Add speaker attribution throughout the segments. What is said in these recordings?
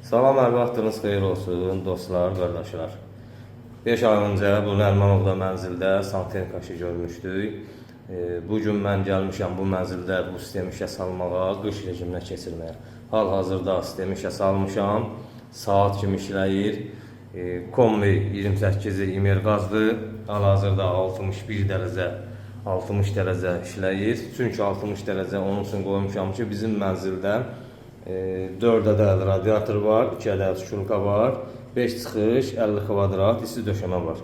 Speaker 1: Salam, hər vaxtınız xeyir olsun, dostlar, qardaşlar. 5 ay öncə bu Nərimanovda mənzildə santexnika işi görmüşdük. Bu gün mən gəlmişəm bu mənzildə bu sistemi işə salmağa, qış rejiminə keçirməyə. Hal-hazırda sistemi işə salmışam. Saat kimi işləyir. Kombi 28-i İmer qazdır. Hal-hazırda 61 dərəcə, 60 dərəcə işləyir. Çünki 60 dərəcə onun üçün qoymuşam ki, bizim mənzildə 4 ədəd radiator var, 2 ədəd şulka var, 5 çıxış, 50 kvadrat isti döşəmə var.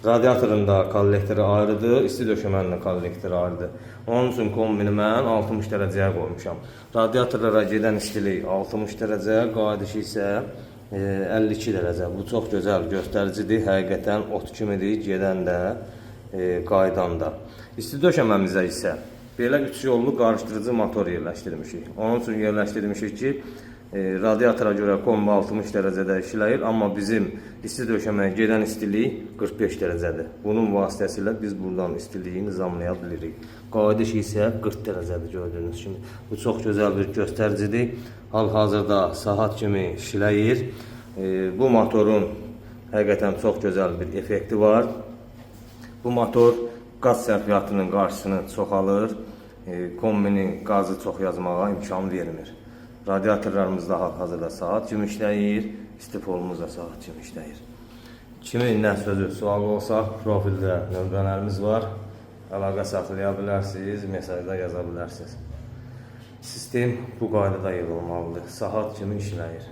Speaker 1: Radiatorun da kollektoru ayrıdır, isti döşəmənin də kollektoru ayrıdır. Onun üçün kombini mən 60 dərəcəyə qoymuşam. Radiatorlara gedən istilik 60 dərəcə, qayıdışı isə 52 dərəcə. Bu çox gözəl göstəricidir. Həqiqətən ot kimidir gedən də, qayıdan da. İsti döşəməmizə isə belə üç yollu qarışdırıcı motor yerləşdirmişik. Onun üçün yerləşdirmişik ki, radiatora görə kombi 60 dərəcədə işləyir, amma bizim isti döşəməyə gedən istilik 45 dərəcədir. Bunun vasitəsilə biz buradan istiliyi nizamlaya bilirik. Qayıdış isə 40 dərəcədir gördüyünüz kimi. Bu çox gözəl bir göstəricidir. Hal-hazırda saat kimi işləyir. Bu motorun həqiqətən çox gözəl bir effekti var. Bu motor qaz sərfiyyatının qarşısını çox alır. Kombinin qazı çox yazmağa imkan vermir. Radiatorlarımız da hal-hazırda saat kimi işləyir, istifolumuz da saat kimi işləyir. Kimin nə sözü, sualı olsa profildə nömrələrimiz var. Əlaqə saxlaya bilərsiniz, mesajda yaza bilərsiniz. Sistem bu qaydada yığılmalıdır. Saat kimi işləyir.